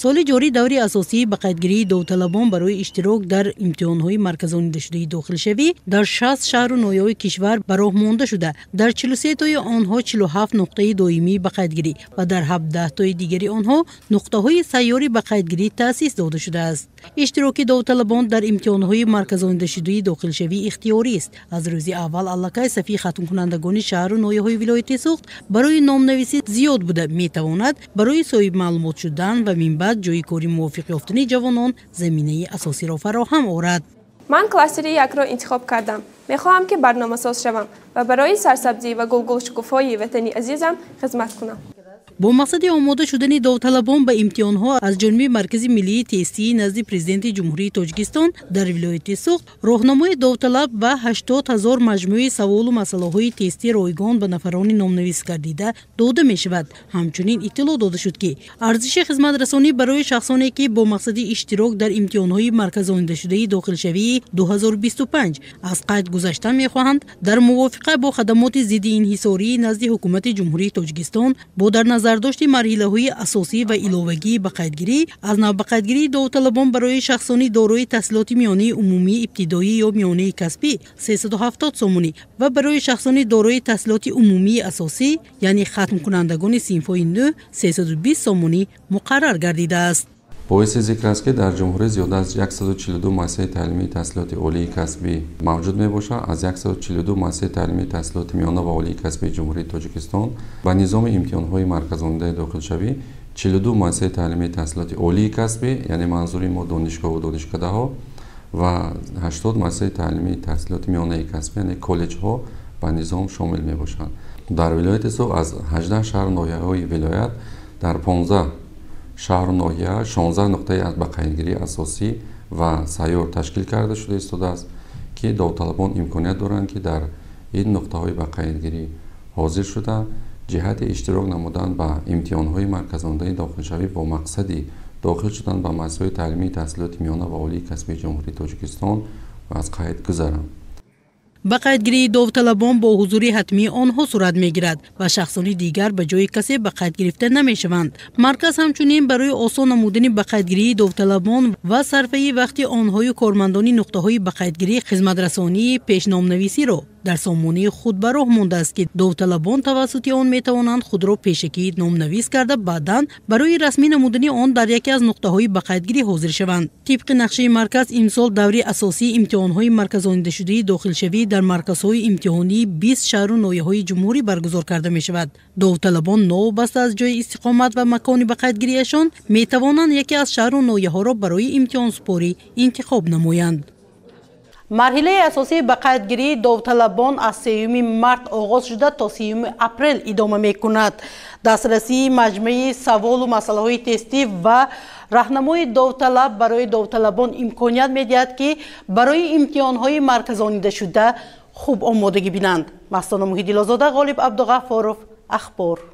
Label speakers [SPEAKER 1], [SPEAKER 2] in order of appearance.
[SPEAKER 1] Соли ҷорӣ даври асосии ба қайдгирии довталабон барои иштирок дар имтиҳонҳои марказонидашудаи дохилшавӣ дар 60 шаҳру ноҳияҳои кишвар ба роҳ монда шуда, дар 43 тои онҳо 47 нуқтаи доимии ба қайдгирӣ ва дар 17 тои дигари онҳо нуқтаҳои сайёри ба қайдгирӣ таъсис дода шудааст. Иштироки довталабон дар имтиҳонҳои марказонидашудаи дохилшавӣ ихтиёрист. Аз рӯзи аввал аллакай сафи хатмкунандагони шаҳру ноҳияҳои вилояти Суғд барои номнависӣ зиёд буда метавонад барои соҳибмаълумот шудан ва минбаъд ҷойи кори мувофиқ ёфтани ҷавонон заминаи асосиро фароҳам орад.
[SPEAKER 2] Ман кластери 1-ро интихоб кардам. Мехоҳам, ки барномасоз шавам ва барои сарсабзӣ ва гулгулшукуфоии ватани азизам хизмат кунам.
[SPEAKER 1] Бо мақсади омода шудани довталабон ба имтиҳонҳо аз ҷониби Маркази миллии тестии назди Президенти Ҷумҳурии Тоҷикистон дар вилояти Суғд роҳнамои довталаб ва 80 000 маҷмӯи саволу масъалаҳои тестӣ ройгон ба нафарони номнавис гардида дода мешавад. Ҳамчунин иттилоъ дода шуд, ки арзиши хизматрасонӣ барои шахсоне, ки бо мақсади иштирок дар имтиҳонҳои марказонидашудаи дохилшавии 2025 аз қайд гузаштан мехоҳанд, дар мувофиқа бо хадамоти зидди инҳисории назди Ҳукумати Ҷумҳурии Тоҷикистон бо дар назардошти марҳилаҳои асосӣ ва иловагии ба қайдгирӣ аз нав ба қайдгирии довталабон барои шахсони дорои таҳсилоти миёнаи умумии ибтидоӣ ё миёнаи касбӣ 370 сомонӣ ва барои шахсони дорои таҳсилоти умумии асосӣ, яъне хатмкунандагони синфҳои 9, 320 сомонӣ муқаррар гардидааст.
[SPEAKER 3] Боиси зикр аст, ки дар ҷумҳурӣ зиёда аз 142 муассисаи таълимии таҳсилоти олии касбӣ мавҷуд мебошад. Аз 142 муассисаи таълимии таҳсилоти миёна ва олии касбии Ҷумҳурии Тоҷикистон ба низоми имтиҳонҳои марказонидаи дохилшавӣ 42 муассисаи таълимии таҳсилоти олии касбӣ, яъне манзури мо донишгоҳу донишкадаҳо, ва 80 муассисаи таълимии таҳсилоти миёнаи касбӣ, яъне коллеҷҳо ба низом шомил мебошанд. Дар вилояти Суғд аз 18 шаҳру ноҳияҳои вилоят дар 15 шаҳру ноҳия 16 нуқтаи ба қайдгирии асосӣ ва сайёр ташкил карда шуда истодааст, ки довталабон имконият доранд, ки дар ин нуқтаҳои ба қайдгирӣ ҳозир шуда, ҷиҳати иштирок намудан ба имтиҳонҳои марказонидаи дохилшавӣ бо мақсади дохил шудан ба муассисаҳои таълимии таҳсилоти миёна ва олии касбии Ҷумҳурии Тоҷикистон аз қайд гузаранд.
[SPEAKER 1] Ба қайдгирии довталабон бо ҳузури ҳатмии онҳо сурат мегирад ва шахсони дигар ба ҷои касе ба қайд гирифта намешаванд. Марказ ҳамчунин барои осон намудани ба қайдгирии довталабон ва сарфаи вақти онҳою кормандони нуқтаҳои ба қайдгирӣ хизматрасонии пешномнависиро дар сомонаи худ ба роҳ мондааст, ки довталабон тавассути он метавонанд худро пешакӣ номнавис карда, баъдан барои расмӣ намудани он дар яке аз нуқтаҳои ба қайдгирӣ ҳозир шаванд. Тибқи нақшаи марказ, имсол даври асосии имтиҳонҳои марказонидашудаи дохилшавӣ дар марказҳои имтиҳонии 20 шаҳру ноҳияҳои ҷумҳурӣ баргузор карда мешавад. Довталабон новобаста аз ҷои истиқомат ва макони ба қайдгириашон метавонанд яке аз шаҳру ноҳияҳоро барои имтиҳонсупорӣ интихоб намоянд.
[SPEAKER 4] Марҳилаи асосии ба қайдгирии довталабон аз 3 март оғоз шуда то 3 апрел идома мекунад. Дастрасии маҷмӯи саволу масъалаҳои тестӣ ва раҳнамои довталаб барои довталабон имконият медиҳад, ки барои имтиҳонҳои марказонидашуда хуб омодагӣ бинанд. Мастона Муҳиддилозода, Ғолиб Абдуғаффоров, Ахбор.